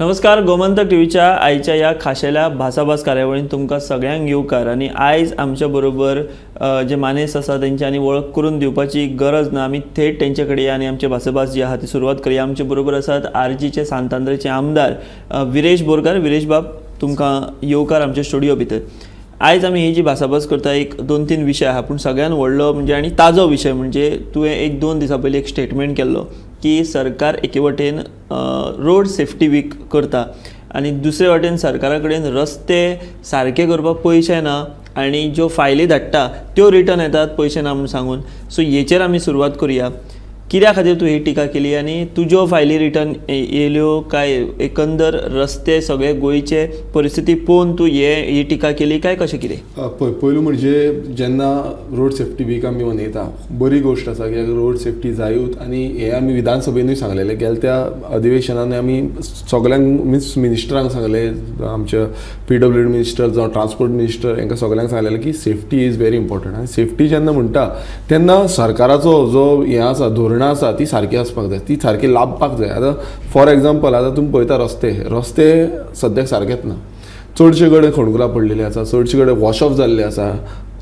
नमस्कार, गोमंतक टीव्हीच्या आयच्या ह्या खाशेल्या भासाभास कार्यावळीन तुमकां सगळ्यांक येवकार. आनी आयज आमच्या बरोबर जे मानेस्त आसा तेंची वळख करून दिवपाची गरज ना. आमी थेट तेंचे कडेन आनी आमची भासाभास जी आहा ती सुरवात करूया. आमचे बरोबर आसात आरजीचे सांतांद्रेचे आमदार विरेश बोरकार. विरेश बाब, तुमकां येवकार आमच्या स्टुडियो भितर. आयज आमी ही जी भासाभास करता, एक दोन तीन विशय आहा, पूण सगळ्यान व्हडलो म्हणजे आनी ताजो विशय म्हणजे तुवें एक दोन दिसां पयलीं एक स्टेटमेंट केल्लो की सरकार एके वटेन रोड सेफ्टी वीक करता आनी दुसरे वटेन सरकारा कडेन रस्ते सारके करपाक पयशे ना आनी ज्यो फायली धाडटा त्यो रिटर्न येतात पयशे ना म्हूण सांगून. सो हेचेर आमी सुरवात करुया. कित्या खातीर तूं ही टिका केली आनी तुज्यो फायली रिटर्न येयल्यो काय एकंदर रस्ते सगळे गोंयचे परिस्थिती पळोवन तूं हे ही टिका केली काय कशें कितें? पळय, पयलू म्हणजे जेन्ना रोड सेफ्टी वीक आमी मनयता, बरी गोश्ट आसा कित्याक रोड सेफ्टी जायूच. आनी हें आमी विधानसभेनूय सांगलेलें. गेल्या त्या अधिवेशनान आमी सगल्यांक, मिन्स मिनिस्टरांक सांगलें, आमच्या पीडब्ल्यूडी मिनिस्टर जावं ट्रान्सपोर्ट मिनिस्टर, हांकां सगल्यांक सांगलेलें की सेफ्टी is very important. आनी सेफ्टी जेन्ना म्हणटा तेन्ना सरकाराचो जो हें आसा, धोरणां आसा, ती सारकी आसपाक जाय, ती सारकी लाबपाक जाय. आतां फॉर एग्जाम्पल, आतां तुमी पळयता रस्ते, रस्ते सद्याक सारकेच ना. चडशे कडेन खणकुलां पडलेली आसा, चडशे कडेन वॉश ऑफ जाल्ले आसा.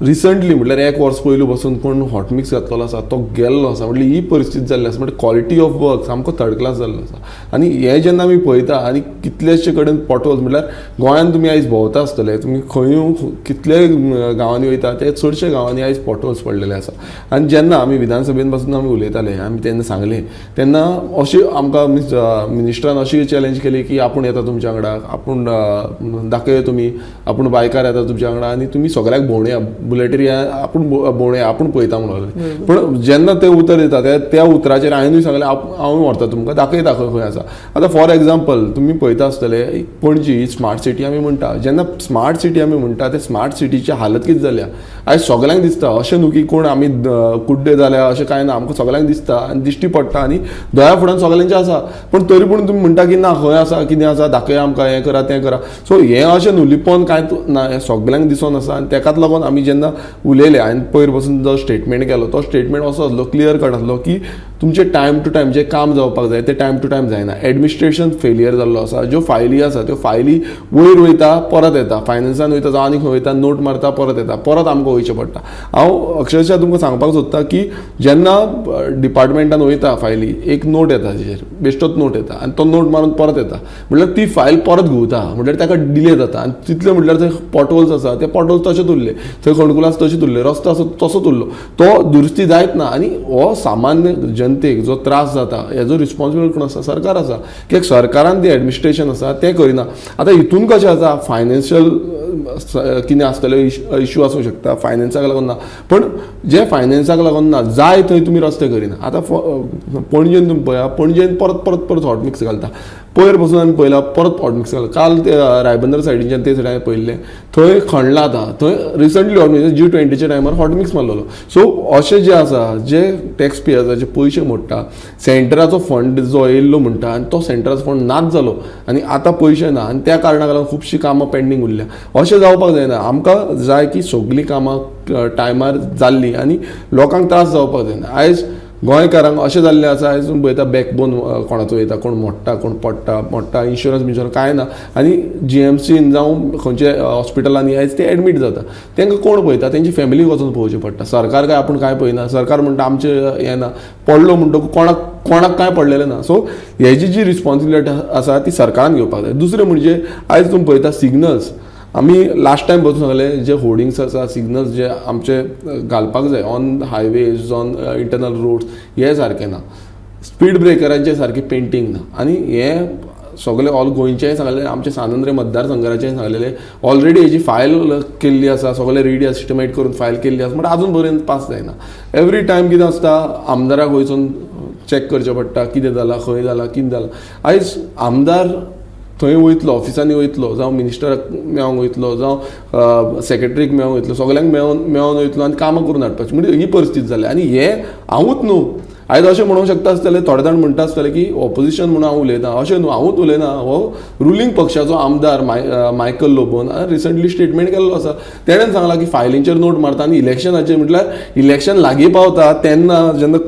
रिसंटली म्हटल्यार एक वर्स पयलू बसून कोण हॉट मिक्स घातलेलो आसा तो गेल्लो आसा. म्हटल्यार ही परिस्थिती जाल्ली आसा, म्हणजे क्वॉलिटी ऑफ वर्क सामको थर्ड क्लास जाल्लो आसा. आनी हें जेन्ना आमी पळयता आनी कितलेशे कडेन पोटहोल्स, म्हटल्यार गोंयांत तुमी आयज भोंवता आसतले, तुमी खंयूय कितलेय गांवांनी वयता ते चडशे गांवांनी आयज पोटहोल्स पडलेले आसा. आनी जेन्ना आमी विधानसभेन बसून आमी उलयताले, आमी तेन्ना सांगलें, तेन्ना अशी आमकां मिन्स मिनिस्टरान अशी चॅलेंज केली की आपूण येता तुमच्या वांगडा, आपूण दाखय तुमी, आपूण बायकार येता तुमच्या वांगडा आनी तुमी सगळ्याक भोंवणया, बुलेटीर आपूण भोंवणया, आपूण पळयता म्हणून. पूण जेन्ना ते उतर दिता त्या उतराचेर हांवेनूय सांगलें, हांव व्हरता तुमकां, दाखयता खंय खंय आसा. आतां फॉर एग्जाम्पल तुमी पळयता आसतले, पणजी ही स्मार्ट सिटी आमी म्हणटा. जेन्ना स्मार्ट सिटी आमी म्हणटा, ते स्मार्ट सिटीची हालत कितें जाल्या आयज सगल्यांक दिसता. अशें न्हू की कोण आमी कुड्डे जाल्या, अशें कांय ना. आमकां सगल्यांक दिसता आनी दिश्टी पडटा आनी दोळ्या फुड्यान सगल्यांचें आसा. पूण तरी पूण तुमी म्हणटा की ना, खंय आसा, कितें आसा, दाखया आमकां, हें करा, तें करा. सो हें अशें न्हू, लिपोन कांय ना, हें सगल्यांक दिसोन आसा. आनी तेकाच लागून आमी जेन्ना उलयले, हांवें पयर बसून जो स्टेटमेंट केलो तो स्टेटमेंट असो आसलो, क्लियर कट आसलो की तुमचें टायम टू टायम जें काम जावपाक जाय तें टायम टू टायम जायना. एडमिनिस्ट्रेशन फेलियर जाल्लो आसा. ज्यो फायली आसा त्यो फायली वयर वयता, परत येता, फायनान्सान वयता जावं आनी खंय वयता, नोट मारता, परत येता, परत आमकां वयचें पडटा. हांव अक्षरशा तुमकां सांगपाक सोदता की जेन्ना डिपार्टमेंटान वयता फायली, एक नोट येता, तेजेर बेश्टोच नोट येता आनी तो नोट मारून परत येता. म्हटल्यार ती फायल परत घुंवता, म्हटल्यार ताका डिले जाता. आनी तितले म्हटल्यार थंय पोटहोल्स आसा, ते पोटहोल्स तशेच उरले, थंय खणकुलां आसा तशीच उरले, रस्तो आसा तसोच उरलो, तो दुरुस्ती जायत ना. आनी हो सामान्य जनतेक जो त्रास जाता हेजो रिस्पॉन्सिबल कोण आसा? सरकार आसा. कित्याक सरकारान ती एडमिनिस्ट्रेशन आसा तें करिना. आतां हितून कशें आसा, फायनान्शियल कितें आसतलें इश्यू आसूंक शकता, फायनान्साक लागून ना. पूण जे फायनान्साक लागून ना, जाय थंय तुमी रस्ते करिना. आतां पणजेन तुमी पळया, पणजेन परत परत परत हॉट मिक्स घालता. पयर पसून आमी पळयला, परत हॉट मिक्स घालता. काल ते रायबंदर सायडीच्यान ते सायडीन हांवें पळयल्लें, थंय खणलां. आतां थंय रिसंटली हॉट मिक्स, जी20च्या टायमार हॉट मिक्स मारलेलो. सो अशें जें आसा, जे टॅक्स पेयर्साचे पयशे मोडटा, सेंटराचो फंड जो येयल्लो म्हणटा आनी तो सेंटराचो फंड नाच जालो आनी आतां पयशे ना आनी त्या कारणाक लागून खुबशीं कामां पेंडींग उरल्या. अशें जावपाक जायना. आमकां जाय की सगळीं कामां टायमार जाल्लीं आनी लोकांक त्रास जावपाक जायना. आयज गोंयकारांक अशें जाल्लें आसा, आयज तुमी पळयता बॅकबोन कोणाचो वयता, कोण मोडटा, कोण पडटा, मोडटा, इन्शुरन्स बिन्शुरन्स कांय ना आनी जीएमसीन जावं खंयच्या हॉस्पिटलांनी आयज ते एडमीट जाता. तांकां कोण पळयता? तेंची फॅमिली वचून पळोवची पडटा. सरकार काय आपूण कांय पळयना. सरकार म्हणटा आमचें हें ना, पडलो म्हणटकूच कोणाक कोणाक कांय पडलेलें ना. सो हेजी जी रिस्पॉन्सिबिलिटी आसा ती सरकारान घेवपाक जाय. दुसरें म्हणजे आयज तुमी पळयता सिग्नल्स, आमी लास्ट टायम बसून सांगले, जे होर्डिंग्स आसा, सिग्नल्स जे आमचे घालपाक जाय on highways, on internal roads, हे सारके ना. स्पीड ब्रेकरांचे सारकें पेंटींग ना. आनी हें सगळें ऑल गोंयचेंय सांगलें, आमच्या सांत आंद्रे मतदारसंघाचेंय सांगलेलें. ऑलरेडी हेजी फायल केल्ली आसा, सगळें रेडी एस्टिमेट करून फायल केल्ली आसा, बट आजून पर्यंत पास जायना. एवरी टायम कितें आसता, आमदाराक वचून चॅक करचें पडटा, कितें जालां, खंय जालां, कितें जालां. आयज आमदार थंय वयतलो, ऑफिसांनी वयतलो, जावं मिनिस्टराक मेळोंक वयतलो, जावं सेक्रेटरीक मेळोंक वयतलो, सगल्यांक मेळोन मेळोन वयतलो आनी कामां करून हाडपाची. म्हणजे ही परिस्थिती जाल्या. आनी हें हांवूच न्हू, आयज अशें म्हणूंक शकता आसतले थोडे जाण, म्हणटा आसतले की ऑपोजिशन म्हणून हांव उलयतां. अशें न्हू, हांवूच उलयना. हो रुलींग पक्षाचो आमदार मायकल लोबोन रिसंटली स्टेटमेंट केल्लो आसा. तेणेन सांगलां की फायलींचेर नोट मारता आनी इलेक्शनाचेर, म्हटल्यार इलेक्शन लागीं पावता तेन्ना, जेन्ना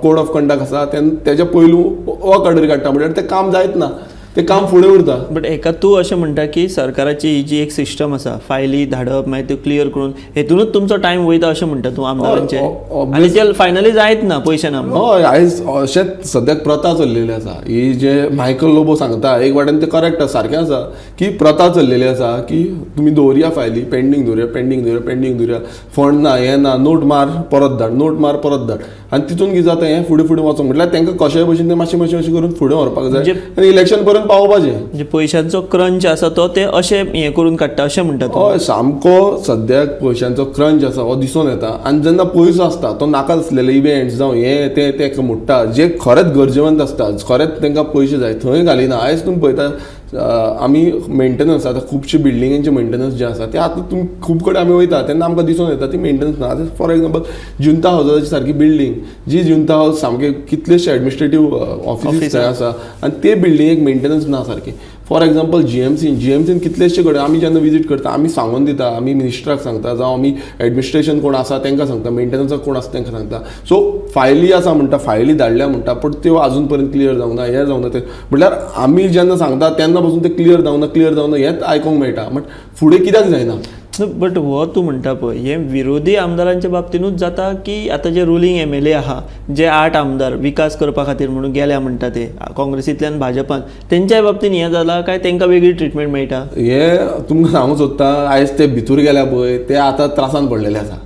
कोड ऑफ कंडक्ट आसा तेन्ना तेज्या पयलू वर्क ऑर्डर काडटा, म्हटल्यार तें काम जायत ना. तें काम फुडें उरता. बट हेका तूं अशें म्हणटा की सरकाराची ही जी एक सिस्टम आसा, फायली धाडप मागीर त्यो क्लियर करून, हेतूनच तुमचो टायम वयता अशें म्हणटा तूं आमदारांचे, आनी ते फायनली जायत ना, पयशे ना. हय, आयज अशेंच सद्याक प्रथा चल्लेली आसा. ही जे मायकल लोबो सांगता एक वाटेन ते करेक्ट आसा, सारकें आसा की प्रथा चल्लेली आसा की तुमी दवरया फायली पेंडींग दवरया, पेंडींग दवरया, पेंडींग दवरया, फंड ना, हें ना, नोट मार परत धाड, नोट मार परत धाड, आनी तितून कितें जाता हें फुडें फुडें वचोंक म्हटल्यार तांकां कशेय भशेन तें मातशें मातशें अशें करून फुडें व्हरपाक जाय आनी इलेक्शन पर्यंत पावोवपाचें. म्हणजे पयशांचो क्रंच आसा तो ते अशें हें करून काडटा अशें म्हणटा तूं? हय, सामको सद्याक पयशांचो क्रंच आसा हो दिसून येता. आनी जेन्ना पयसो आसता तो नाका आसलेले इव्हेंट्स जावं हें तें तेका मोडटा, जे खरेंच गरजेवंत आसता, खरेंच तांकां पयशे जाय थंय घालिना. आयज तुमी पळयता आमी मेंटेनन्स आतां खुबशे बिल्डिंगेंचे मेंटेनन्स जे आसा ते आतां तुमी खूब कडेन आमी वयता तेन्ना आमकां दिसून येता ती मेंटेनन्स ना. आतां फॉर एग्जाम्पल जुंता हावसाची सारकी बिल्डींग, जी जुंता हावस सामके कितलेशे एडमिनिस्ट्रेटीव ऑफिसीस थंय आसा आनी ते बिल्डिंगेक मेंटेनन्स ना सारकें. फॉर एग्जाम्पल जीएमसीन कितलेशे कडेन आमी जेन्ना विजीट करता आमी सांगून दिता, आमी मिनिस्टराक सांगता जावं आमी एडमिनिस्ट्रेशन कोण आसा तांकां सांगता, मेंटेनन्साक कोण आसा तांकां सांगता. सो फायली आसा म्हणटा, फायली धाडल्या म्हणटा, पूण त्यो आजून पर्यंत क्लियर जावंक ना, हें जावंक ना तें. म्हटल्यार आमी जेन्ना सांगता तेन्ना पसून तें क्लियर जावंक ना, क्लियर जावंक ना हेंच आयकूंक मेळटा, बट फुडें कित्याक जायना. बट हो तूं म्हणटा पळय हें विरोधी आमदारांच्या बाबतीनूच जाता की आतां जे रुलींग एमएलए आहा, जे 8 आमदार विकास करपा खातीर म्हणून गेल्या म्हणटा ते काँग्रेसींतल्यान भाजपान, तेंच्याय बाबतीन हें जालां काय तांकां वेगळी ट्रिटमेंट मेळटा? हें तुमकां सांगूंक सोदता, आयज ते भितूर गेल्या पळय ते आतां त्रासान पडलेले आसा.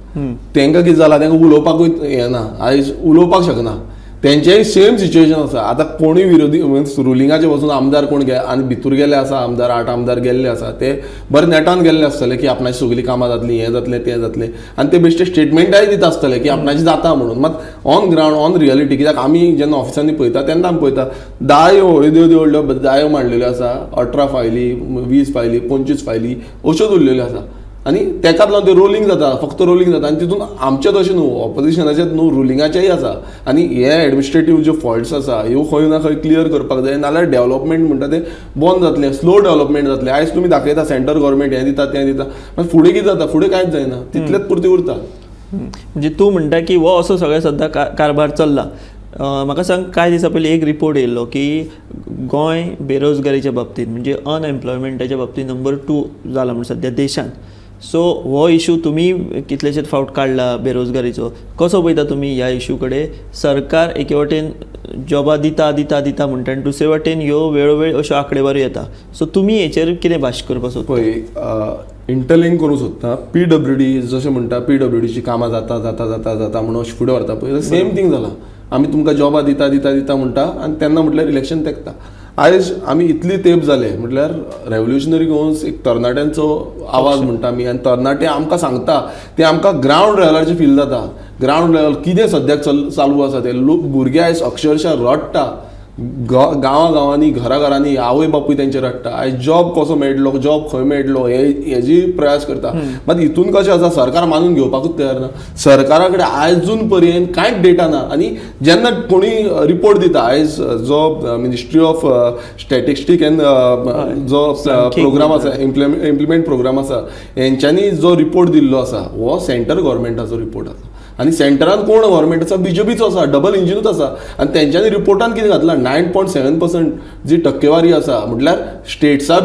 तांकां कितें जालां, तांकां उलोवपाकूय येना, आयज उलोवपाक शकना. तेंचेय सेम सिच्युएशन आसा. आतां कोणूय विरोधी रुलिंगाचे वचून आमदार कोण आनी भितूर गेल्ले आसा, आमदार 8 आमदार गेल्ले आसा, ते बरे नेटान गेल्ले आसतले की आपणाची सगळीं कामां जातलीं, हें जातलें तें जातलें, आनी ते बेश्टे स्टेटमेंटाय दिता आसतले की आपणाची जाता म्हणून. मात ऑन ग्रावंड ऑन रियलिटी, कित्याक आमी जेन्ना ऑफिसांनी पळयता तेन्ना आमी पळयता दायो येद्यो येद्यो व्हडल्यो दायो मांडलेल्यो आसा, 18 फायली, 20 फायली, 25 फायली अश्योच उरलेल्यो आसा. आनी तेकाच लागून ते रोलिंग जाता, फक्त रोलिंग जाता. आनी तितून आमचें तशें न्हू, ऑपोजिशनाचें न्हू, रुलिंगाचेंय आसा. आनी हे एडमिनिस्ट्रेटीव ज्यो फॉल्ट्स आसा ह्यो खंय ना खंय क्लियर करपाक जाय, नाल्यार डेवलपमेंट म्हणटा तें बंद जातलें, स्लो डेवलपमेंट जातलें. आयज तुमी दाखयता सेंटर गव्हर्मेंट हें दिता तें दिता, मागीर फुडें कितें जाता, फुडें कांयच जायना, तितलेंच पुरतें उरता. म्हणजे तूं म्हणटा की हो असो सगळें सद्दां कारभार चल्ला. म्हाका सांग, कांय दिसां पयलीं एक रिपोर्ट येयल्लो की गोंय बेरोजगारीच्या बाबतींत म्हणजे अनएम्प्लॉयमेंटाच्या बाबतींत नंबर 2 जाला म्हण सद्या देशांत. सो हो इशू तुमी कितलेशेच फावट काडला बेरोजगारीचो, कसो पळयता तुमी ह्या इशू कडेन? सरकार एके वाटेन जॉबां दिता दिता दिता म्हणटा आनी दुसरे वाटेन ह्यो वेळोवेळ अश्यो आंकडेवारी येता. सो तुमी हेचेर कितें भाश्य करपाक सोदता? पळय, इंटरलिंक करूंक सोदता. पीडब्ल्यूडी जशें म्हणटा, पीडब्ल्यूडीची कामां जाता जाता जाता जाता म्हणून अशें फुडें व्हरता पळय, सेम थींग जालां. आमी तुमकां जॉबां दिता दिता दिता म्हणटा आनी तेन्ना म्हटल्यार इलेक्शन तेंकता. आयज आमी इतली तेंप जाले म्हटल्यार रेवोल्युशनरी गोवन्स एक तरणाट्यांचो आवाज म्हणटा आमी, आनी तरणाटे आमकां सांगता ते आमकां ग्रावंड लेवलाचेर फील जाता. ग्रावंड लेवल कितें सद्याक चालू आसा ते लोक भुरगे आयज अक्षरशा रडटा, गांवा गांवांनी घरा घरांनी आवय बापूय तेंचे रडटा. आयज जॉब कसो मेळटलो, जॉब खंय मेळटलो हे हेजी प्रयास करता. मात हितून कशें आसा, सरकार मानून घेवपाकूच तयार ना. सरकारा कडेन आजून पर्यंत कांयच डेटा ना. आनी जेन्ना कोणी रिपोर्ट दिता, आयज जो मिनिस्ट्री ऑफ स्टॅटिस्टीक एंड जो प्रोग्राम आसा, इम्प्लिमेंट प्रोग्राम आसा, हेंच्यांनी जो रिपोर्ट दिल्लो आसा हो सेंटर गव्हर्मेंटाचो रिपोर्ट आसा. आनी सेंटरान कोण गव्हर्मेंट आसा, बीजेपीचो आसा, डबल इंजिनूच आसा. आनी तेंच्यांनी रिपोर्टान कितें घातलां, 9.7% जी टक्केवारी आसा, म्हटल्यार स्टेट्सा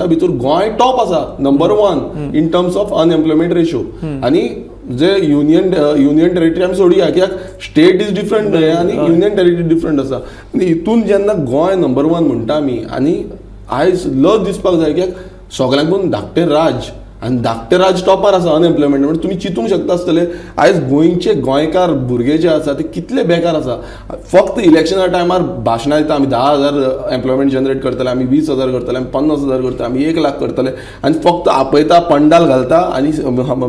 भितर गोंय टॉप आसा, number 1 in terms of unemployment ratio. आनी जे युनियन टेरिटरी आमी सोडया, कित्याक स्टेट is different आनी युनियन टेरिटरी डिफरंट आसा. आनी हितून जेन्ना गोंय नंबर 1 म्हणटा आमी, आनी आयज लज दिसपाक जाय कित्याक सगळ्यांकून धाकटें राज आनी धाकटें राज टॉपार आसा अनएम्प्लॉयमेंट. म्हणजे तुमी चिंतूंक शकता आसतले आयज गोंयचे गोंयकार भुरगे जे आसा ते कितले बेकार आसा. फक्त इलेक्शना टायमार भाशणां दिता, आमी 10,000 एम्प्लॉयमेंट जनरेट करतले, आमी 20,000 करतले, आमी 50,000 करतले, आमी 1 लाख करतले, आनी फक्त आपयता, पंडाल घालता आनी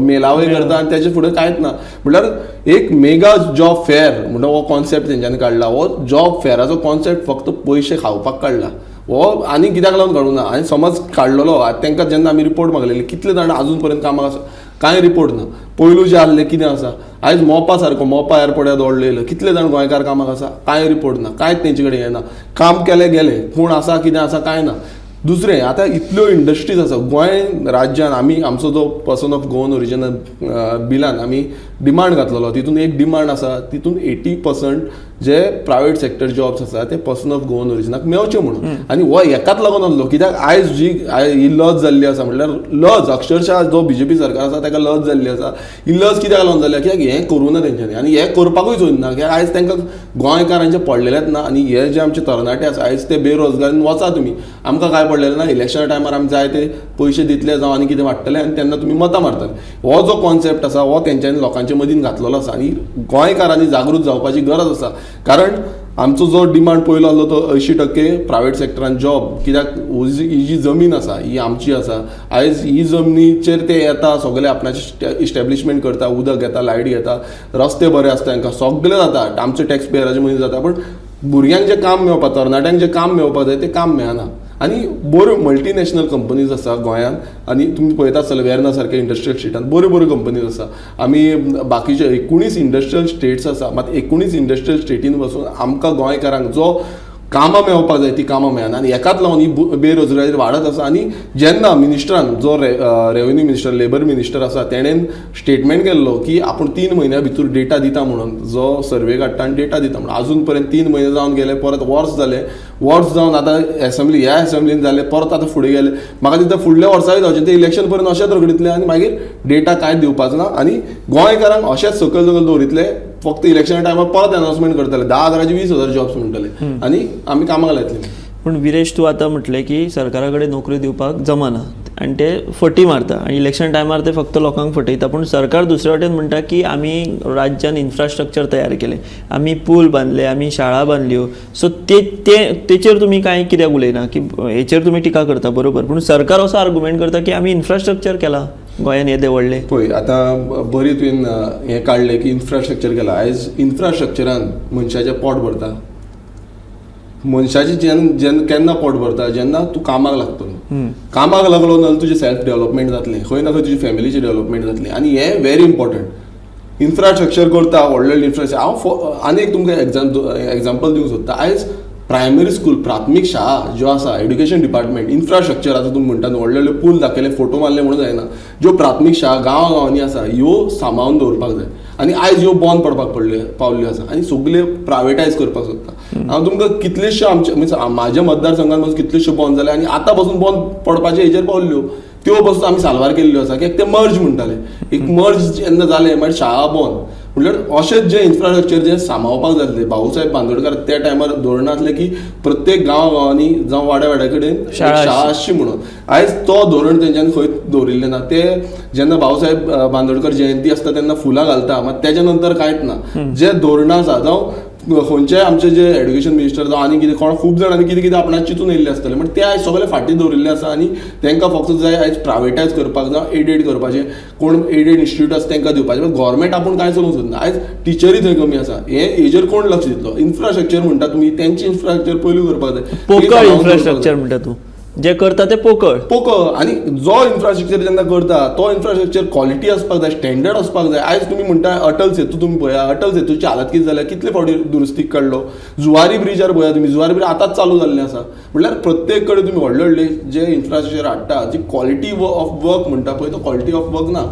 मेलावे करता आनी तेजे फुडें कांयच ना. म्हटल्यार एक मेगा जॉब फेअर म्हणटा हो कॉन्सेप्ट तेंच्यांनी काडला. हो जॉब फेअराचो कॉन्सेप्ट फक्त पयशे खावपाक काडला, हो आनी कित्याक लागून काडूंक ना. आनी समज काडलेलो, आतां तांकां जेन्ना आमी रिपोर्ट मागलेले कितले जाण आजून पर्यंत कामाक आसा, कांय रिपोर्ट ना. पयलू जे आहले कितें आसा, आयज मोपा सारको मोपा एअरपोर्टार दवरलेलो कितले जाण गोंयकार कामाक आसा, कांय रिपोर्ट ना, कांयच तेंचे कडेन येना. काम केलें गेलें, कोण आसा कितें आसा कांय ना. दुसरें, आतां इतल्यो इंडस्ट्रीज आसा गोंय राज्यान. आमी आमचो जो पर्सन ऑफ गोवन ओरिजिन बिलान आमी डिमांड घातलेलो, तितून एक डिमांड आसा, तितून 80% जे प्रायवेट सेक्टर जॉब्स आसा ते पर्सन ऑफ गोवन ओरिजिनाक मेवचे म्हणून. आनी हो हेकाच लागून आसलो, कित्याक आयज जी ही लज जाल्ली आसा, म्हणल्यार लज अक्षरशः जो बीजेपी सरकार आसा ताका लज जाल्ली आसा. ही लज कित्याक लागून जाल्या? कित्याक हें करूं ना तेंच्यांनी आनी हें करपाकूय सोदना, कित्याक आयज तांकां गोंयकारांचें पडलेलेंच ना. आनी हे जे आमचे तरणाटे आसा आयज ते बेरोजगारीन वचा तुमी, आमकां काय पडलेलें ना, इलेक्शना टायमार आमी जाय ते पयशे दितले जावं आनी कितें वाडटले आनी तेन्ना तुमी मतां मारतले. हो जो कॉन्सेप्ट आसा हो तेंच्यांनी लोकांचे मदीं घातलेलो आसा आनी गोंयकारांनी जागृत जावपाची गरज आसा. कारण आमचो जो डिमांड पयलो आसलो तो 80% प्रायवेट सेक्टरान जॉब, कित्याक ही जी जमीन आसा ही आमची आसा. आयज ही जमनीचेर ते येता, सगळे आपणाचे इस्टॅब्लिशमेंट करता, उदक घेता, लायट घेता, रस्ते बरे आसता, तांकां सगळें जाता, आमचे टॅक्स पेयराचे मदीं जाता. पूण भुरग्यांक जें काम मेळपाक, तरणाट्यांक जें काम मेळपाक जाय तें काम मेळना. आनी बऱ्यो मल्टिनॅशनल कंपनीज आसा गोंयांत आनी तुमी पळयता आसतले वेर्ना सारके इंडस्ट्रियल स्टेटान बऱ्यो बऱ्यो कंपनीज आसा. आमी बाकीचे 19 इंडस्ट्रियल स्टेट्स आसा, मात 19 इंडस्ट्रियल स्टेटीन बसून आमकां गोंयकारांक जो कामां मेळपाक जाय ती कामां मेळना. आनी हेकाच लागून ही बेरोजगारी वाडत आसा. आनी जेन्ना मिनिस्टरान जो रेवेन्यू मिनिस्टर, लेबर मिनिस्टर आसा, तेणेन स्टेटमेंट केल्लो की आपूण 3 म्हयन्या भितर डेटा दिता म्हणून, जो सर्वे काडटा आनी डेटा दिता म्हणून, आजून पर्यंत 3 म्हयने जावन गेले, परत वर्स जालें, वर्स जावन आतां एसेंब्ली ह्या एसेंब्लीन जालें, परत आतां फुडें गेले. म्हाका दिसता फुडल्या वर्साय जावचें ते इलेक्शन पर्यंत अशेंच रगडितले आनी मागीर डेटा कांयच दिवपाचो ना आनी गोंयकारांक अशेंच सकयल सकयल दवरितले. फक्त इलेक्शना टायमार परत अनाउन्समेंट करतले, 10,000 20,000 जॉब्स म्हणटले आनी आमी कामाक लायतले. पूण विरेश, तूं आतां म्हटलें की सरकारा कडेन नोकरी दिवपाक जमना आनी ते फटी मारता आनी इलेक्शन टायमार ते फक्त लोकांक फटयता. पूण सरकार दुसरे वटेन म्हणटा की आमी राज्यान इन्फ्रास्ट्रक्चर तयार केलें, आमी पूल बांदले, आमी शाळा बांदल्यो. सो ते तेचेर तुमी कांय कित्याक उलयना? की हेचेर तुमी टिका करता बरोबर, पूण सरकार असो आर्गुमेंट करता की आमी इन्फ्रास्ट्रक्चर केलां गोंयान येदें व्हडलें. पळय, आतां बरी तुवें हें काडलें की इन्फ्रास्ट्रक्चर केलां. आयज इन्फ्रास्ट्रक्चरान मनशाचें पोट भरता? मनशाचें जेन्ना केन्ना पोट भरता? जेन्ना तूं कामाक लागतलो. कामाक लागलो ना तुजें सेल्फ डेवलपमेंट जातलें, खंय ना खंय तुजी फॅमिलीचें डेवलपमेंट जातलें. आनी हें व्हेरी इम्पॉर्टंट. इन्फ्रास्ट्रक्चर करता व्हडलें इन्फ्रास्ट्रक्चर. हांव आनी एक तुमकां एग्जाम्पल दिवंक सोदता. आयज प्रायमरी स्कूल, प्राथमीक शाळा ज्यो आसा, एड्युकेशन डिपार्टमेंट इन्फ्रास्ट्रक्चर आतां तुमी म्हणटा व्हडले व्हडले पूल दाखयले, फोटो मारले म्हणून जायना. ज्यो प्राथमीक शाळा गांवा गांवांनी आसा ह्यो सांबाळून दवरपाक जाय आनी आयज ह्यो बंद पडपाक पावल्ल्यो आसा आनी सगल्यो प्रायवेटायज करपाक सोदता. हांव तुमकां कितलेश्यो आमचे मिन्स म्हाज्या मतदारसंघात पासून कितल्योश्यो बंद जाले आनी आतां पासून बंद पडपाचे हेजेर पावल्ल्यो, त्यो पासून आमी साल्वार केल्ल्यो आसा. कित्याक ते मर्ज म्हणटाले, एक मर्ज जेन्ना जालें मागीर शाळा बंद. म्हणल्यार अशेंच जें इन्फ्रास्ट्रक्चर जें सांबाळपाक जाय. भाऊसाहेब बांदोडकर त्या टायमार धोरण आसलें की प्रत्येक गांवा गांवांनी जावं वाड्या वाड्या कडेन शाळा आसची म्हणून. आयज तो धोरण तेंच्यांनी खंय दवरिल्लें ना. ते जेन्ना भाऊसाहेब बांदोडकर जयंती आसता तेन्ना फुलां घालता, मात तेज्या नंतर कांयच ना. जे धोरणां आसा जावं खंयचेय आमचे जे एड्युकेशन मिनिस्टर जावं आनी कितें कोण खूब जाणांनी कितें कितें आपणाक चिंतून येयल्ले आसतले, पूण ते आयज सगळे फाटीं दवरिल्ले आसा आनी तांकां फक्त जाय आयज प्रायवेटायज करपाक जावं एडेड करपाचें, कोण एडेड इन्स्टिट्यूट आसा तांकां दिवपाचें. पूण गव्हर्मेंट आपूण कांय चलोवंक सोदना. आयज टिचरी थंय कमी आसा, हे हेजेर कोण लक्ष दितलो? इन्फ्रास्ट्रक्चर म्हणटा तुमी, तेंची इन्फ्रास्ट्रक्चर पयलू करपाक जाय. पोकळ इन्फ्रास्ट्रक्चर म्हणटा तूं, जे करता ते पोकळ पोकळ. आनी जो इन्फ्रास्ट्रक्चर जेन्ना करता तो इन्फ्रास्ट्रक्चर क्वॉलिटी आसपाक जाय, स्टँडर्ड आसपाक जाय. आयज तुमी म्हणटा अटल सेतू, तुमी पळया अटल सेतूची हालत कितें जाल्या, कितले फावटी दुरुस्तीक काडलो. जुवारी ब्रिजार पळया तुमी, जुवारी ब्रिज आतांच चालू जाल्लें आसा. म्हणल्यार प्रत्येक कडेन तुमी व्हडले व्हडले जे इन्फ्रास्ट्रक्चर हाडटा, जी क्वॉलिटी ऑफ वर्क म्हणटा पळय, तो क्वॉलिटी ऑफ वर्क ना.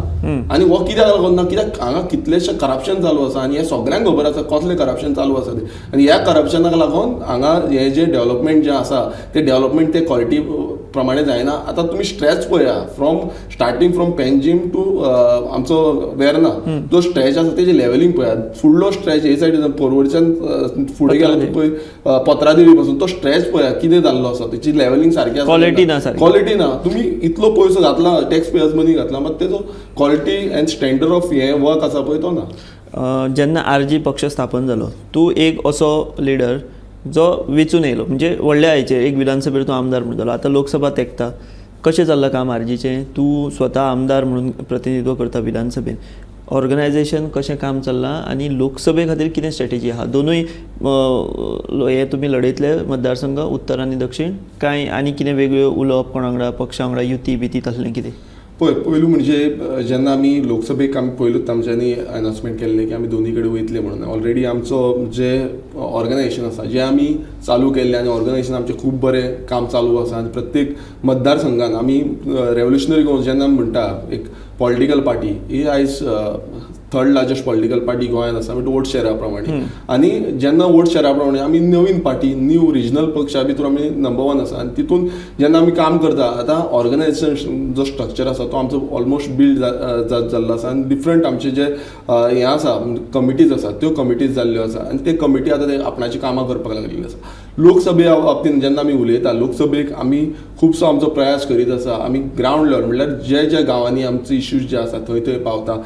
आनी हो कित्याक लागून ना? कित्याक हांगा कितलेशे करप्शन चालू आसा आनी हें सगळ्यांक खबर आसा कसलें करप्शन चालू आसा तें. आनी ह्या करप्शनाक लागून हांगा हें जें डेवलपमेंट जें आसा तें डेवलपमेंट तें क्वॉलिटी प्रमाणे जायना. आतां तुमी स्ट्रेच पळया, from starting from Panjim to आमचो वेर्ना जो स्ट्रेच आसा तेजी लेवलिंग पळया. फुडलो स्ट्रेच हे सायडीन पोरवरच्यान फुडें गेलो पळय पत्रादेवी पासून तो स्ट्रेच पळया कितें जाल्लो आसा, तेची लेवलिंग सारकी आसा, क्वॉलिटी ना सारकी, क्वॉलिटी ना. तुमी इतलो पयसो घातला, टॅक्स पेयर्स मनी घातला, मात तेजो क्वॉलिटी एंड स्टँडर्ड ऑफ हें वर्क आसा पळय तो ना. जेन्ना आरजी पक्ष स्थापन जालो, तूं एक असो लिडर जो वेंचून येयलो, म्हणजे व्हडल्या हाचेर एक विधानसभेर तूं आमदार म्हणून जालो, आतां लोकसभा तेंकता, कशें चल्लां काम आरजीचें? तूं स्वता आमदार म्हणून प्रतिनिधित्व करता विधानसभेन, ऑर्गनायजेशन कशें काम चल्लां आनी लोकसभे खातीर कितें स्ट्रेटेजी आहा? दोनूय हे तुमी लडयतले मतदारसंघ उत्तर आनी दक्षीण, कांय आनी कितें वेगळ्यो उलोवप कोणा वांगडा, पक्षा वांगडा, युती बिती तसलें कितें? पळय, पयलू म्हणजे जेन्ना आमी लोकसभेक आमी पयलूच आमच्यांनी अनाउन्समेंट केल्लें की आमी दोनी कडेन वयतले म्हणून. ऑलरेडी आमचो जे ऑर्गनायझेशन आसा जें आमी चालू केल्लें आनी ऑर्गनायझेशन आमचें खूब बरें काम चालू आसा आनी प्रत्येक मतदारसंघान आमी रेवोल्युशनरी गोवन जेन्ना आमी म्हणटा एक पॉलिटिकल पार्टी ही आयज थर्ड लार्जस्ट पॉलिटिकल पार्टी गोंयांत आसा, म्हणजे वोट शेरा प्रमाणे. आनी जेन्ना वोट शेरा प्रमाणे आमी नवीन पार्टी, न्यू रिजनल पक्षा भितर आमी नंबर 1 आसा आनी तितून जेन्ना आमी काम करता आतां ऑर्गनायझेशन जो स्ट्रक्चर आसा तो आमचो ऑलमोस्ट बिल्ड जाल्लो आसा आनी डिफरंट आमचे जे हें आसा कमिटीज आसा त्यो कमिटीज जाल्ल्यो आसा आनी ते कमिटी आतां ते आपणाची कामां करपाक लागलेली आसा. लोकसभे बाबतीन जेन्ना आमी उलयता, लोकसभेक आमी खुबसो आमचो प्रयास करीत आसा. आमी ग्रावंड लेवल म्हणल्यार जे जे गांवांनी आमचे इश्यूज जे आसा थंय थंय पावता,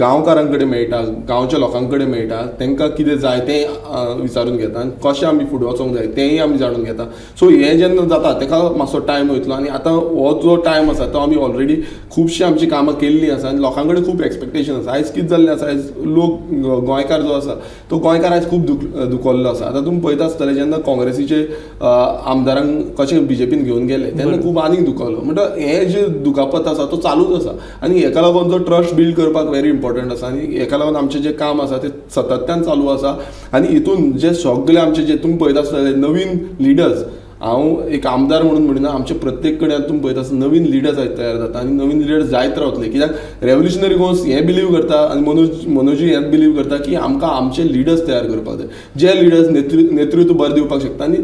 गांवकारां कडेन मेळटा, गांवच्या लोकां कडेन मेळटा, तांकां कितें जाय तें विचारून घेता आनी कशें आमी फुडें वचोंक जाय तेंय आमी जाणून घेता. सो हें जेन्ना जाता ताका मातसो टायम वयतलो आनी आतां हो जो टायम आसा तो आमी ऑलरेडी खुबशीं आमची कामां केल्लीं आसा आनी लोकां कडेन खूब एक्सपेक्टेशन आसा. आयज कितें जाल्लें आसा, आयज लोक गोंयकार जो आसा तो गोंयकार आयज खूब दुखवल्लो आसा. आतां तुमी पळयता आसतले जेन्ना काँग्रेसीचे आमदारांक कशें बीजेपीन घेवन गेले तेन्ना खूब आनीक दुखवलो. म्हणटा हें जे दुखापत आसा तो चालूच आसा आनी हेका लागून जो ट्रस्ट बिल्ड करपाक व्हेरी इम्पॉर्टंट आसा आनी हेका लागून आमचें जें काम आसा तें सातत्यान चालू आसा. आनी हितून जे सगळे आमचे जे तुमी पळयता आसतले नवीन लिडर्स, हांव एक आमदार म्हणून म्हणिना, आमचे प्रत्येक कडेन तुमी पळयता आसतना नवीन लिडर्स आयज तयार जाता आनी नवीन लिडर्स जायत रावतले. कित्याक रेवोल्युशनरी गोवन्स हें बिलीव करता आनी मनोजूय हें बिलीव करता की आमकां आमचे लिडर्स तयार करपाक जाय, जे लिडर्स नेतृत्व बरें दिवपाक शकता आनी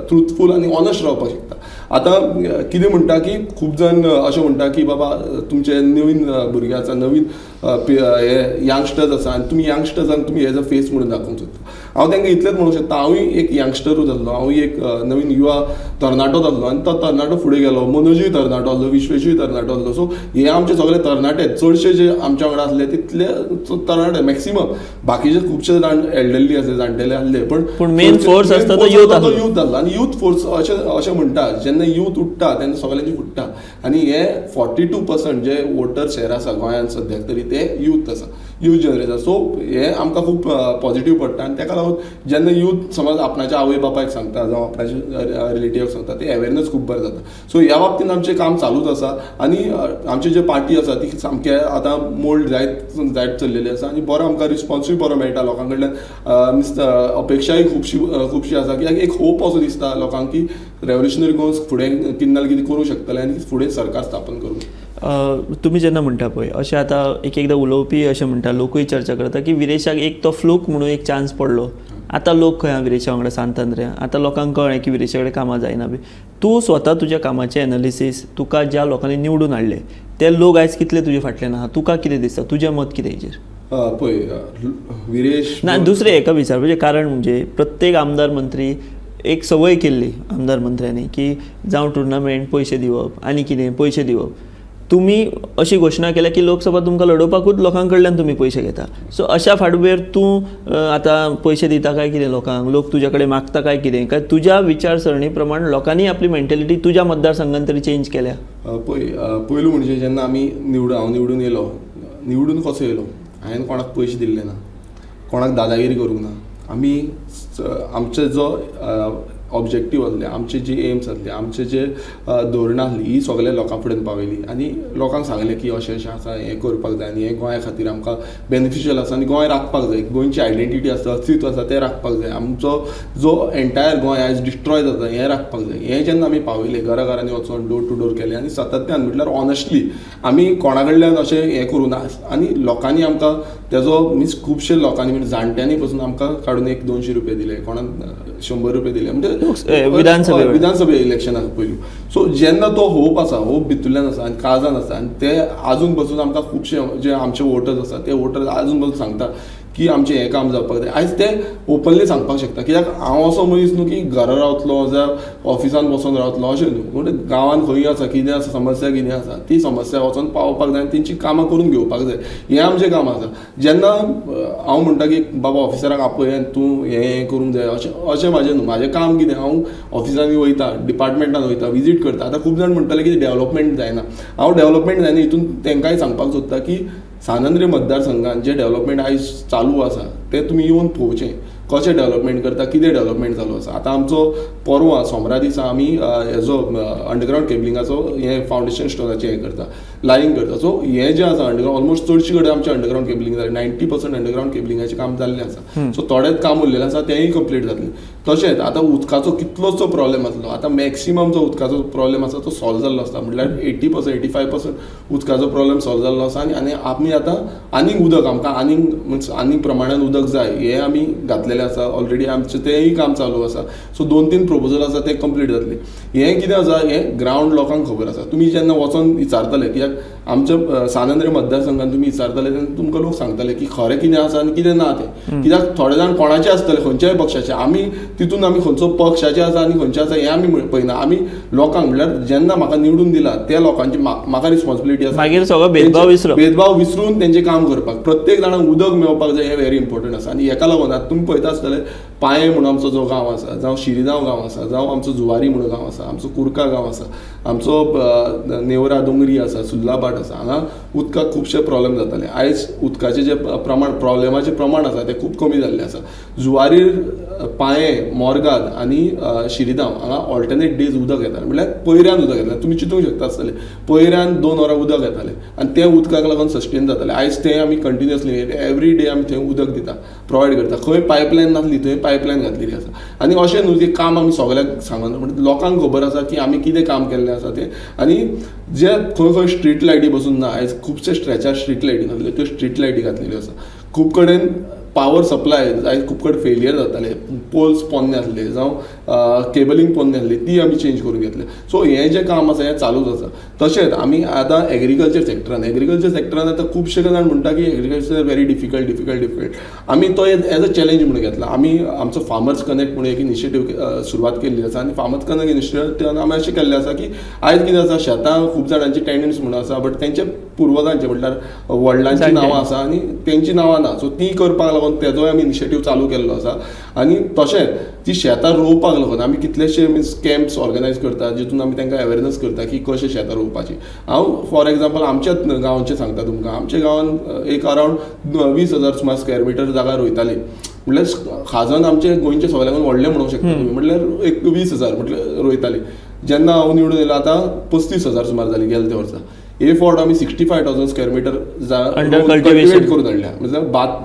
ट्रुथफूल आनी ऑनस्ट रावपाक शकता. आतां कितें म्हणटा की खूब जाण अशें म्हणटा की बाबा तुमचे नवीन भुरगे आसा, नवीन हे यंगस्टर्स आसा आनी तुमी यंगस्टर्सांक तुमी एज अ फेस म्हणून दाखोवंक सोदता. हांव तांकां इतलेंच म्हणूंक शकता, हांवूय एक यंगस्टरूच आसलो, हांवूय एक नवीन युवा तरणाटोच आसलो आनी तो तरणाटो फुडें गेलो. मनोजूय तरणाटो आसलो, विश्वेशूय तरणाटो आसलो. सो हे आमचे सगळे तरणाटे चडशे जे आमच्या वांगडा आसले तितले तरणाटे मॅक्सिमम, बाकीचे खुबशे जाण एल्डरली आसले, जाणटेले आसले, पण मेन फोर्स आसता तो यूथ आसलो. यूथ आसलो. आनी यूथ फोर्स अशें अशें म्हणटा जेन्ना यूथ उठ्ठा तेन्ना सगळ्यांची फुट्टा आनी हे 42% जे वोटर शेर आसा गोंयांत सद्याक तरी ते यूथ आसा, यूथ जनरेशन. सो हे आमकां खूब पॉझिटीव पडटा आनी ताका लागून जेन्ना यूथ समज आपणाच्या आवय बापायक सांगता जावं आपणाच्या रिलेटिव्हाक सांगता ते अवेरनस खूब बरें जाता. सो ह्या बाबतीन आमचें काम चालूच आसा आनी आमची जे पार्टी आसा ती सामकें आतां मोल्ड जायत जायत चल्लेली आसा आनी बरो आमकां रिस्पॉन्सूय बरो मेळटा लोकां कडल्यान. मिन्स अपेक्षाय खुबशी खुबशी आसा कित्याक एक होप असो दिसता लोकांक की रेवोल्युशनरी गोवन्स फुडें कितें ना कितें करूंक शकतले आनी फुडें सरकार स्थापन करूंक. तुमी जेन्ना म्हणटा पळय अशें आतां एक एकदां उलोवपी अशें म्हणटा, लोकूय चर्चा करता की विरेशाक एक तो फ्लूक म्हणून एक चान्स पडलो, आतां लोक खंय विरेशा वांगडा सांत आंद्र्या, आतां लोकांक कळ्ळें की विरेशा कडेन कामां जायना बी. तूं स्वता तुज्या कामाचें एनालिसीस, तुका ज्या लोकांनी निवडून हाडले ते लोक आयज कितले तुजे फाटल्यान आहा, तुका कितें दिसता, तुजें मत कितें हेजेर? पळय विरेश ना दुसरें हेका विचारपाचें कारण म्हणजे प्रत्येक आमदार मंत्री एक संवय केल्ली आमदार मंत्र्यांनी की जावं टुर्नामेंट पयशे दिवप आनी कितें पयशे दिवप. तुमी अशी घोशणा केल्या की लोकसभा तुमकां लडोवपाकूच लोकां कडल्यान तुमी पयशे घेता. सो अशा फाटभुंयेर तूं आतां पयशे दिता काय कितें लोकांक, लोक तुज्या कडेन मागता काय कितें, काय तुज्या विचारसरणी प्रमाण लोकांनी आपली मेंटेलिटी तुज्या मतदारसंघान तरी चेंज केल्या? पळय पयलू म्हणजे जेन्ना आमी हांव निवडून येयलो, निवडून कसो येयलो, हांवें कोणाक पयशे दिल्ले ना, कोणाक दादागिरी करूंक ना. आमी आमचे जो ऑब्जेक्टीव आसले, आमचे जे एम्स आसले, आमचे जे धोरणां आसली ही सगळे लोकां फुडें पावयली आनी लोकांक सांगलें की अशें अशें आसा, हें करपाक जाय आनी हें गोंया खातीर आमकां बेनिफिशियल आसा आनी गोंय राखपाक जाय, गोंयची आयडेंटिटी आसा, अस्तित्व आसा तें राखपाक जाय, आमचो जो एंटायर गोंय आयज डिस्ट्रॉय जाता हें राखपाक जाय. हें जेन्ना आमी पावयलें, घरा घरांनी वचोन डोर टू डोर केलें आनी सातत्यान म्हटल्यार ऑनेस्टली आमी कोणा कडल्यान अशें हें करूं ना आनी लोकांनी आमकां तेजो मिन्स खुबशे लोकांनी म्हणजे जाणट्यांनी पसून आमकां काडून एक 200 रुपया दिले, कोणाक 100 रुपया दिले, म्हणजे विधानसभे विधानसभे इलेक्शनाक पयलू. सो जेन्ना तो होप आसा, होप भितूरल्यान आसा आनी काळजान आसा आनी ते आजून पसून आमकां खुबशे जे आमचे वोटर्स आसा ते वोटर्स आजून पसून सांगता की आमचें हें काम जावपाक जाय. आयज ते ओपनली सांगपाक शकता कित्याक हांव असो मनीस न्हू की घरा रावतलो जावं ऑफिसान बसोन रावतलो अशें न्हू, म्हणजे गांवांत खंय आसा कितें आसा समस्या कितें आसा ती समस्या वचोन पावोवपाक जाय आनी तेंची कामां करून घेवपाक जाय, हें आमचें काम आसा. जेन्ना हांव म्हणटा की बाबा ऑफिसराक आपय आनी तूं हें हें करूंक जाय अशें अशें म्हाजें न्हू. म्हाजें काम कितें, हांव ऑफिसांनी वयता, डिपार्टमेंटान वयता, विजीट करता. आतां खूब जाण म्हणटले की डेवलपमेंट जायना, हांव डेवलपमेंट जायना हितून तांकांय सांगपाक सोदता की सांत आंद्रे मतदारसंघान जे डेवलपमेंट आयज चालू आसा तें तुमी येवन पळोवचें. कशें डेवलपमेंट करता, कितें डेवलपमेंट चालू आसा. आतां आमचो परवां सोमरा दिसा आमी हेजो अंडरग्रावंड केबलिंगाचो हें फावंडेशन स्टोनाचें हें करता, लायींग करता. सो हें जें आसा अंडरग्रावंड ऑलमोस्ट चडशे कडेन आमचें अंडरग्रावंड केबलिंग जालें, 90% अंडरग्रावंड केबलिंगाचें काम जाल्लें आसा. सो थोडेंच काम उरलेलें आसा तेंय कंप्लीट जातलें. तशेंच आतां उदकाचो कितलोसो प्रॉब्लेम आसलो, आतां मॅक्सिमम जो उदकाचो प्रॉब्लेम आसा तो सॉल्व जाल्लो आसा, म्हटल्यार 80% 85% उदकाचो प्रॉब्लेम सॉल्व जाल्लो आसा. आनी आमी आतां आनीक उदक आमकां आनीक मिन्स आनीक प्रमाणान उदक जाय हें आमी घातलेलें आसा ऑलरेडी, आमचें तेंय काम चालू आसा. सो 2-3 प्रपोजल आसा ते कंप्लीट जातले. हें कितें आसा हें ग्रावंड लोकांक खबर आसा. तुमी जेन्ना वचोन विचारतले, कित्याक आमच्या सान आंद्रे मतदारसंघान तुमी विचारतले तेन्ना तुमकां लोक सांगतले की खरें कितें आसा आनी कितें ना तें. कित्याक थोडे जाण कोणाचे आसतले खंयच्याय पक्षाचे, आमी तितून आमी खंयचो पक्षाचे आसा आनी खंयचे आसा हें आमी पळयना. आमी लोकांक म्हणल्यार जेन्ना म्हाका निवडून दिला त्या लोकांची म्हाका रिस्पॉन्सिबिलिटी आसा, मागीर सगळो भेदभाव विसरप, भेदभाव विसरून तेंचें काम करपाक, प्रत्येक जाणांक उदक मेळपाक जाय हें व्हेरी इम्पॉर्टंट आसा. आनी हेका लागून आतां तुमी पळयता आसतले पांये म्हणून आमचो जो गांव आसा, जावं शिरिदांव गांव आसा, जावं आमचो जुवारी म्हणून गांव आसा, आमचो कुर्का गांव आसा, आमचो नेवरा दोंगरी आसा, सुर्लाभाट आसा, हांगा उदकाक खुबशे प्रॉब्लेम जाताले. आयज उदकाचें जे प्रमाण प्रॉब्लेमाचें प्रमाण आसा तें खूब कमी जाल्लें आसा. जुवारीर, पांये, मोरगाद आनी शिरिदांव हांगा ऑल्टरनेट डेज उदक येतालें, म्हणल्यार पयऱ्यान उदक येतालें. तुमी चिंतूंक शकता आसतले पयऱ्यान 2 वरां उदक येतालें आनी तें उदकाक लागून सस्टेन जातालें. आयज तें आमी कंटिन्युअसली एवरी डे आमी थंय उदक दिता, प्रोवायड करता. खंय पायपलायन नासली थंय पायपलायन घातलेली आसा. आनी अशें न्हू की काम आमी सगळ्यांक सांगना, म्हणजे लोकांक खबर आसा की आमी कितें काम केल्लें आसा तें. आनी जे खंय खंय स्ट्रीट लायटी बसून ना, आयज खुबशे स्ट्रेचार स्ट्रीट लायटी नासल्यो त्यो स्ट्रीट लायटी घातलेल्यो आसा. खूब कडेन पावर सप्लाय आयज खूब कडेन फेलियर जाताले, पोल्स पोन्ने आसले जावं केबलिंग पोन्ने आसली, ती आमी चेंज करून घेतले. सो हें जें काम आसा हें चालूच आसा. तशेंच आमी आतां एग्रीकल्चर सेक्टरान आतां खुबशे जाण म्हणटा की agriculture very difficult difficult difficult. आमी तो एज अ चॅलेंज म्हणून घेतला. आमी आमचो फार्मर्स कनेक्ट म्हणून एक इनिशिएटीव सुरवात केल्ली आसा आनी फार्मर्स कनेक्ट इनिशिएटिव्हान आमी अशें केल्लें आसा की आयज कितें आसा, शेतां खूब जाणांची टेनंट्स म्हणून आसा, बट तेंचे पुर्वजांचे म्हटल्यार वडिलांची नांवां आसा आनी तेंची नांवां ना, सो ती करपाक लागून तेजोय आमी इनिशिएटीव चालू केल्लो आसा. आनी तशेंच ती शेतां रोवपाक लागून आमी कितलेशे मिन्स कॅम्प्स ऑर्गनायज करता, जितून आमी तांकां अवेरनस करता की कशें शेतां रोवपाची. हांव फॉर एग्जाम्पल आमच्याच गांवचें सांगता तुमकां, आमच्या गांवान एक अरावंड 20,000 सुमार स्क्वेअर मिटर जागा रोयताली, म्हटल्यार खाजन आमचे गोंयचें सगळ्यांकून व्हडलें म्हणूंक शकता तुमी, म्हटल्यार एक 20,000 म्हटल्यार रोयताली. जेन्ना हांव निवडून येयलो आतां 35,000 सुमार जाली गेले ते वर्सा. ए फावट आमी 65,000 स्क्वेअर मिटर कल्टिवेट करून हाडल्या, म्हणजे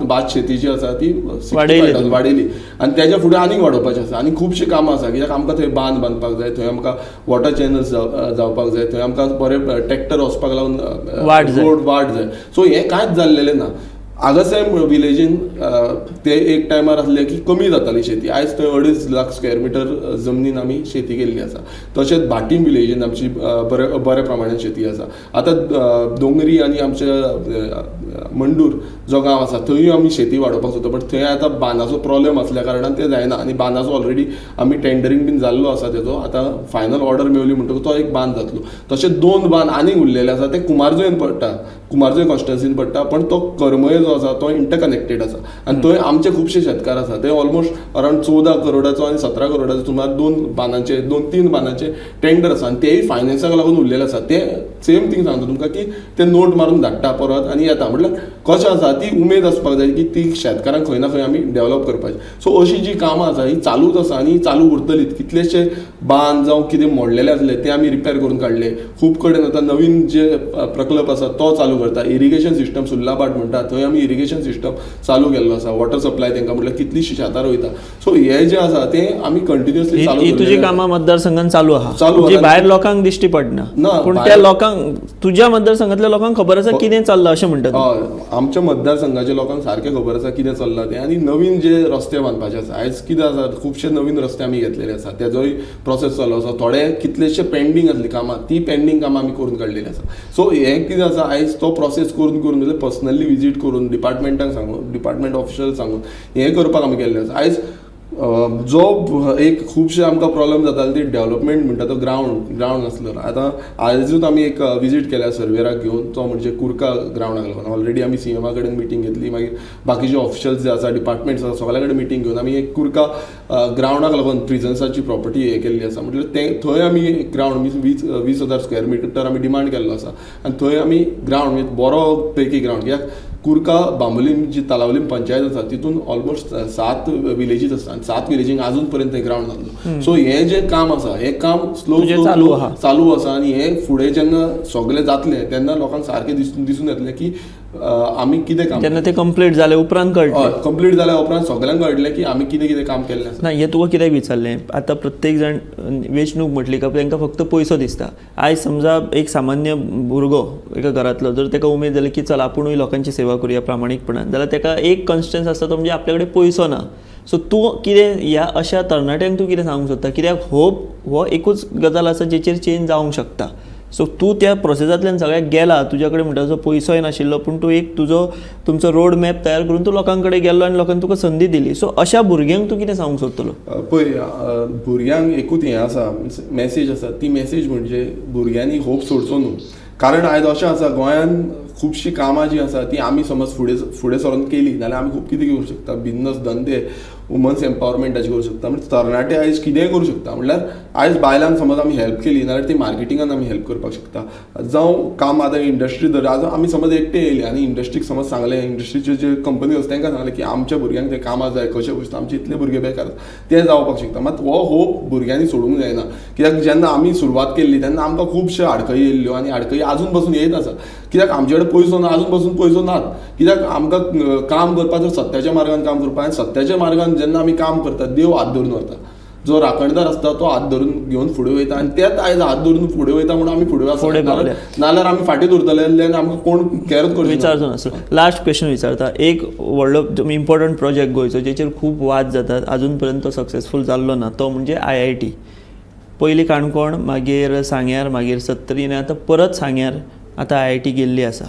भात शेती जी आसा ती 65,000 वाडयली आनी तेज्या फुडें आनीक वाडोवपाचें आसा. आनी खुबशीं कामां आसा, कित्याक आमकां थंय बांद बांदपाक जाय, थंय आमकां वॉटर चॅनल्स जावपाक जाय, थंय आमकां बरे ट्रॅक्टर वचपाक लागून रोड वाट जाय. सो हें कांयच जाल्लेलें ना. आगासाहेब विलेजीन ते एक टायमार आसले की कमी जाताली शेती, आयज थंय 2.5 लाख स्क्वेअर मिटर जमनीन आमी शेती केल्ली आसा. तशेंच भाटीम विलेजीन आमची बऱ्या प्रमाणान शेती आसा. आतां दोंगरी आनी आमच्या मंडूर जो गांव आसा थंयूय आमी शेती वाडोवपाक सोदता, बट थंय आतां बांदाचो प्रॉब्लेम आसल्या कारणान तें जायना. आनी बांदाचो ऑलरेडी आमी टेंडरींग बीन जाल्लो आसा तेजो, आतां फायनल ऑर्डर मेवली म्हणटकूच तो एक बांद जातलो. तशेंच 2 बांद आनीक उरलेले आसा, ते कुमारजुंवेन पडटा, कुमारजुंवें कॉन्स्टिट्युन्सीन पडटा, पण तो करमळे जो आसा तो इंटरकनेक्टेड आसा आनी थंय आमचे खुबशे शेतकार आसा. ते ऑलमोस्ट अरावंड 14 करोडाचो आनी 17 करोडाचो सुमार 2 बांदांचे 2-3 बांदांचे टेंडर आसा आनी तेय फायनान्साक लागून उरलेले आसा. ते सेम थींग सांगता तुमकां की ते नोट मारून धाडटा परत आनी येता, म्हटल्यार कशें आसा ती उमेद आसपाक जाय की ती शेतकारांक खंय ना खंय आमी डेवलप करपाची. सो अशी जी कामां आसा ही चालूच आसा आनी चालू उरतलीच. कितलेशे बांद जावं कितें मोडलेले आसले ते आमी रिपेर करून काडले. खूब कडेन आतां नवीन जे प्रकल्प आसा तो चालू करता. इरिगेशन सिस्टम सुर्लाभाट म्हणटा थंय आमी इरिगेशन सिस्टम चालू केल्लो आसा, वॉटर सप्लाय तांकां म्हटल्यार कितलीशी शेतां रोयता. सो हे जे आसा तें आमी कंटिन्युअसली चालू. ही तुजी कामां मतदारसंघान चालू आहा, जी भायर लोकांक दिश्टी पडना, पूण त्या लोकांक तुज्या मतदारसंघातल्या लोकांक खबर आसा कितें चल्लां अशें म्हणटा? हय, आमच्या मतदारसंघाच्या लोकांक सारकें खबर आसा कितें चल्लां तें. आनी नवीन जे रस्ते बांदपाचे आसा, आयज कितें आसा खुबशे नवीन रस्ते आमी घेतलेले आसा, तेजोय प्रोसेस चालू आसा. थोडे कितलेशे पेंडींग आसली कामां, ती पेंडींग कामां आमी करून काडलेली आसा. सो हें कितें आसा आयज तो प्रोसेस करून करून पर्सनली विजीट करून डिपार्टमेंटाक सांगून, डिपार्टमेंट ऑफिशल सांगून हें करपाक आमी केल्लें आसा. आयज जो एक खुबशे आमकां प्रॉब्लम जाताले ती डेव्हलपमेंट म्हणटा तो ग्रावंड नासलो. आतां आयजूच आमी एक विजीट केल्या सर्वेराक घेवन, तो म्हणजे कुर्का ग्रावंडाक लागून. ऑलरेडी आमी सीएमा कडेन मिटींग घेतली, मागीर बाकीचे ऑफिशियल्स जे आसा, डिपार्टमेंट्स आसा, सगळ्या कडेन मिटींग घेवन आमी एक कुर्का ग्रावंडाक लागून प्रिजन्साची प्रॉपर्टी हे केल्ली आसा. म्हटल्यार ते थंय आमी ग्रावंड मीन्स 20,000 स्क्वेअर मिटर आमी डिमांड केल्लो आसा आनी थंय आमी ग्रावंड मीन्स बरो पैकी ग्रावंड, कित्याक कुर्का बांबोलीम जी तलावलीम पंचायत आसा तितून ऑलमोस्ट 7 विलेजीस आसा आनी 7 विलेजींक आजून पर्यंत ग्रावंड जाल्लो. सो हें जें काम आसा हें काम स्लो चालू आसा आनी हें फुडें जेन्ना सगळें जातलें तेन्ना लोकांक सारकें दिसून येतलें की आमी कितें काम, जेन्ना तें कंप्लीट जालें उपरांत कळटलें, कंप्लीट जाल्या उपरांत सगळ्यांक कळटलें की आमी कितें कितें काम केल्लें आसा. ना, हें तुका कित्याक विचारलें, आतां प्रत्येक जाण वेंचणूक म्हटली काय तांकां फक्त पयसो दिसता. आयज समजा एक सामान्य भुरगो एका घरांतलो जर ताका उमेद जाली की चल आपुणूय लोकांची सेवा करुया प्रामाणीकपणान, जाल्यार ताका एक कन्स्टन्स आसता तो म्हणजे आपल्या कडेन पयसो ना. सो तूं कितें ह्या अशा तरणाट्यांक तूं कितें सांगूंक सोदता, कित्याक होप हो एकूच गजाल आसा जेचेर चेंज जावंक शकता. सो तूं त्या प्रोसेसांतल्यान सगळ्याक गेला, तुज्या कडेन म्हणटा तसो पयसोय नाशिल्लो, पूण तूं एक तुजो तुमचो रोड मॅप तयार करून तूं लोकां कडेन गेल्लो आनी लोकांनी तुका संदी दिली. सो अशा भुरग्यांक तूं कितें सांगूंक सोदतलो? पळय, भुरग्यांक एकूच हें आसा, मॅसेज आसा, ती मॅसेज म्हणजे भुरग्यांनी होप सोडचो न्हू. कारण आयज अशें आसा गोंयान खुबशीं कामां जीं आसा ती आमी समज फुडें सरून केली जाल्यार आमी खूब कितें करूंक शकता, बिजनस धंदे, वुमन्स एम्पावरमेंटाचे करूंक शकता. म्हणजे तरणाटे आयज कितेंय करूंक शकता. म्हणल्यार आयज बायलांक समज आमी हेल्प केली नाल्यार ती मार्केटिंगान आमी हेल्प करपाक शकता, जावं काम आतां इंडस्ट्री धर, आज आमी समज एकटे येयले आनी इंडस्ट्रीक समज सांगलें, इंडस्ट्रीचे जे कंपनी आसा तांकां सांगलें की आमच्या भुरग्यांक ते कामां जाय, कशें वचता, आमचे इतले भुरगे बेकार ते जावपाक शकता. मात हो होप भुरग्यांनी सोडूंक जायना, कित्याक जेन्ना आमी सुरवात केल्ली तेन्ना आमकां खुबश्यो आडखळी येयल्ल्यो आनी आडखळी आजून पसून येयत आसा. कित्याक आमचे कडेन पयसो ना, आजून पसून पयसो नात, कित्याक आमकां काम करपाक जर सत्याच्या मार्गान काम करपाक, आनी सत्याच्या मार्गान जेन्ना आमी काम करतात देव हात धरून व्हरता, जो राखणदार आसता तो हात धरून घेवन फुडें वयता आनी तेच आयज हात धरून फुडें वयता म्हणून आमी फुडें आसा, नाल्यार आमी फाटीं उरतले आनी आमकां कोण कॅरच करचो विचारचो नासलो. लास्ट क्वेश्चन विचारता, एक व्हडलो इम्पॉर्टंट प्रोजेक्ट गोंयचो जेचेर खूब वाद जातात, आजून पर्यंत तो सक्सेसफूल जाल्लो ना, तो म्हणजे IIT. पयलीं काणकोण, मागीर सांग्यार, मागीर सत्तरी आनी आतां परत सांग्यार आतां IIT गेल्ली आसा.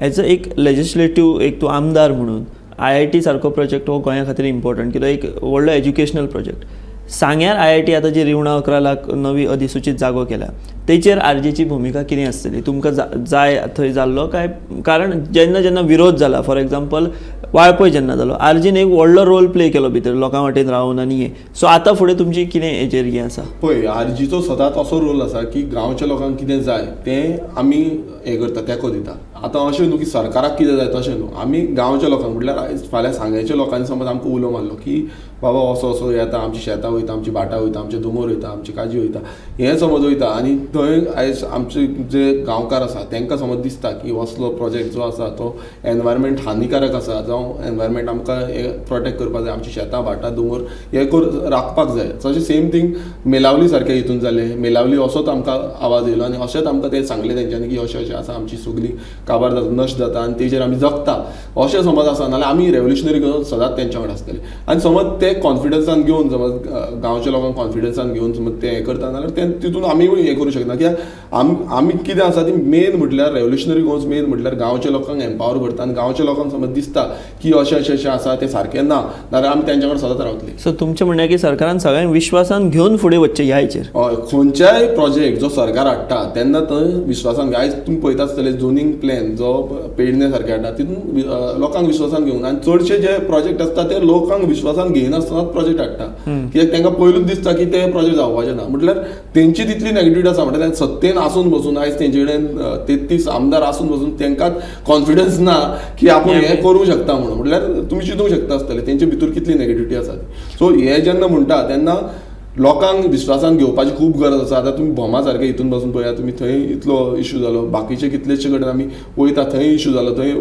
एज अ एक लेजिस्लेटीव एक तूं आमदार म्हणून IIT सारको प्रोजेक्ट हो गोंया खातीर इम्पॉर्टंट, कित्याक एक व्हडलो एज्युकेशनल प्रोजेक्ट. सांग्यार IIT आतां जी रिवणा 11 लाख नवी अधिसुचीत जागो केल्या तेचेर आरजीची भुमिका कितें आसतली? तुमकां जाय थंय जाल्लो काय? कारण जेन्ना जेन्ना विरोध जाला, फॉर एग्जाम्पल वाळपय जेन्ना जालो, आरजीन एक व्हडलो रोल प्ले केलो भितर लोकां वाटेन रावन आनी हें. सो आतां फुडें तुमची कितें हेचेर हें आसा? पळय, आरजीचो सदांच असो रोल आसा की गांवच्या लोकांक कितें जाय तें आमी हें करता, तेंको दिता. आतां अशें न्हू की सरकाराक कितें जाय तशें न्हू, आमी गांवच्या लोकांक म्हटल्यार आयज फाल्यां सांग्याच्या लोकांनी समज आमकां उलो मारलो की बाबा असो असो येता, आमची शेतां वयता, आमची भाटां वयता, आमचे दोंगर वयता, आमची काजी वयता, हें समज वयता आनी थंय आयज आमचे जे गांवकार आसा तांकां समज दिसता की असलो प्रोजेक्ट जो आसा तो एनवायरमेंट हानिकारक आसा, जावं एनवायरमेंट आमकां हें प्रोटेक्ट करपाक जाय, आमची शेतां भाटां दोंगर हें राखपाक जाय. तशें सेम थींग मेलावली सारकें हितून जालें, मेलावली असोच आमकां आवाज येयलो आनी अशेंच आमकां तें सांगलें तेंच्यांनी की अशें अशें आसा, आमची सगळी काबार जाता, नश्ट जाता आनी तेजेर आमी जगता अशें समज आसा, नाल्यार आमी रेवोल्युशनरी घेवन सदांच तेंच्या वांगडा आसतले. आनी समज ते कॉन्फिडन्सान घेवन, समज गांवच्या लोकांक कॉन्फिडन्सान घेवन समज ते हें करता जाल्यार ते तितून आमीय हें करूं शकना. कित्याक आमी कितें आसा ती मेन म्हटल्यार रेवोल्युशनरी गोवन्स मेन म्हटल्यार गांवच्या लोकांक एम्पावर करता आनी गांवच्या लोकांक समज दिसता की अशें अशें अशें आसा तें सारकें ना, नाल्यार आमी तेंच्या कडेन सदांच रावतली. सो तुमचें म्हणणें की सरकारान सगळ्यांक विश्वासान घेवन फुडें वचचें ह्या हेचेर? हय, खंयच्याय प्रोजेक्ट जो सरकार हाडटा तेन्ना थंय विश्वासान, आयज तुमी पळयता आसतले झोनींग प्लॅन जो पेडणे सारके हाडटा तितून लोकांक विश्वासान घेवन, आनी चडशे जे प्रोजेक्ट आसता ते लोकांक विश्वासान घेयनासतनाच प्रोजेक्ट हाडटा, कित्याक तांकां पयलूच दिसता की ते प्रोजेक्ट जावपाचे ना. म्हटल्यार तेंची तितली नेगेटिविटी आसा, म्हटल्यार सत्तेन आसून बसून आयज तेंचे कडेन 33 आमदार आसून बसून तांकां कॉन्फिडन्स ना की आपूण हें करूंक शकता म्हणून. म्हटल्यार तुमी चिंतूंक शकता आसतले तेंचे भितर कितली नेगेटिविटी आसा ती. सो हें जेन्ना म्हणटा तेन्ना लोकांक विश्वासान घेवपाची खूब गरज आसा. आतां तुमी भोमा सारके हितून बसून पळया, तुमी थंय इतलो इश्यू जालो, बाकीचे कितलेशे कडेन आमी वयता थंय इश्यू जालो, थंय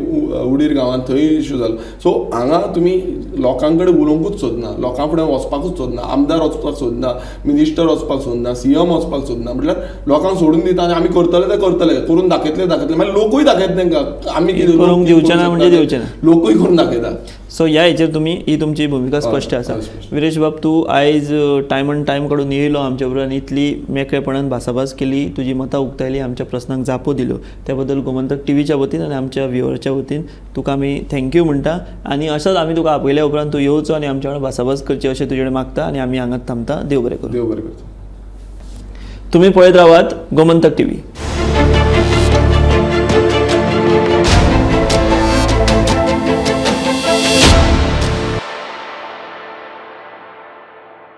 उडीर गांवांत थंय इश्यू जालो. सो हांगा तुमी लोकां कडेन उलोवंकूच सोदना, लोकां फुडें वचपाकूच सोदना, आमदार वचपाक सोदना, मिनिस्टर वचपाक सोदना, सीएम वचपाक सोदना, म्हटल्यार लोकांक सोडून दिता आनी आमी करतले ते करतले, करून दाखयतले दाखयतले, मागीर लोकूय दाखयता तांकां आमी कितें करूंक दिवचे ना म्हणजे दिवचे ना, लोकूय करून दाखयता. सो ह्या हेचेर तुमी ही तुमची भुमिका स्पश्ट आसा. हय, स्पश्ट. विरेश बाब, तूं आयज टायम आनी टायम काडून येयलो आमच्या बरोबर आनी इतली मेकळेपणान भासाभास केली, तुजी मतां उक्तायली, आमच्या प्रस्नांक जापो दिल्यो, त्या बद्दल गोमंतक टीव्हीच्या वतीन आनी आमच्या व्युअरच्या वतीन तुका आमी thank you म्हणटा. आनी अशेंच आमी तुका आपयल्या उपरांत तूं येवचो आनी आमच्या वांगडा भासाभास करची अशें तुजे कडेन मागता आनी आमी हांगाच थांबता. देव बरें करूं. देव बरें करता. तुमी पळयत रावात गोमंतक टीव्ही.